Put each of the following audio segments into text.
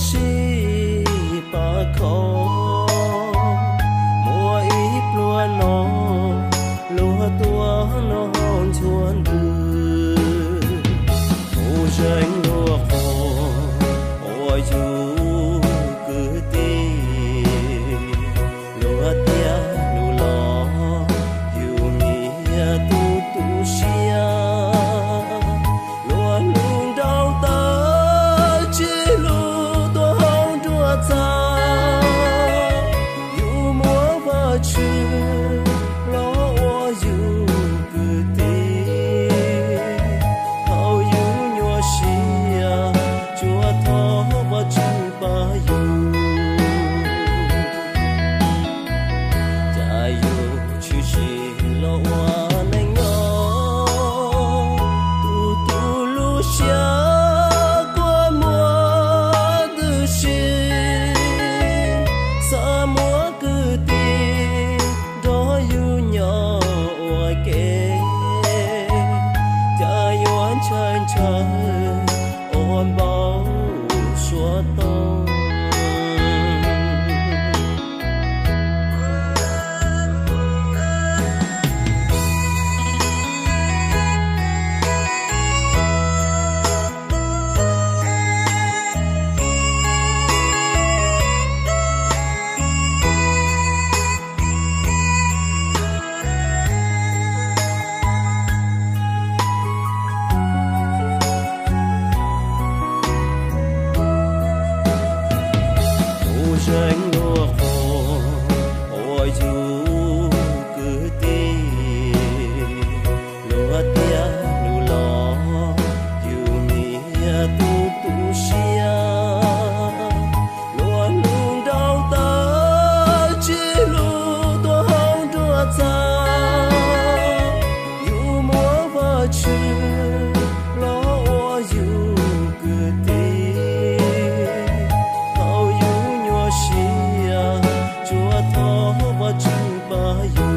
sib pab kho, muaj ib pluag no luag tuaj noj ntxhua ntws, mus zeeg luag qhov uas yus kwv tij, luag tias lus los yus niaj tu tu siab, luag hlub nrau taw tsis hlub tuaj hauv nruab txaj, yus muab Vajtswv los ua yus kwv tij, thaum yus nyuaj siab tsuas thov Vajtswv pab yus. Cas yus tshwm sim los ua neej nyob, tus tus lub siab kua muag ntws si, xav muab kwv tij nrog yus nyob ua ke, cas yuav ntshai ntshai ua npau suav tau. Mus zeeg luag qhov uas yus kwv tij, luag tias lus los yus niaj tu tu siab, luag hlub nrau taw tsis hlub tuaj hauv nruab txaj, yus muab Vajtswv los ua yus kwv tij, thaum yus nyuaj siab tsuas thov Vajtswv pab yus.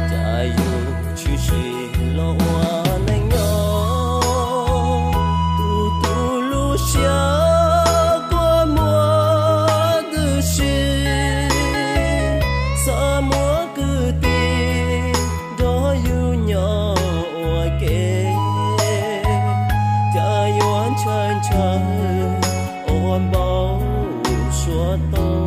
Cas yus tshwm sim los ua neej nyob, tus tus lub siab kua muag ntws si, xav muab kwv tij nrog yus nyob ua ke, cas yuav ntshai ntshai ua npau suav tau.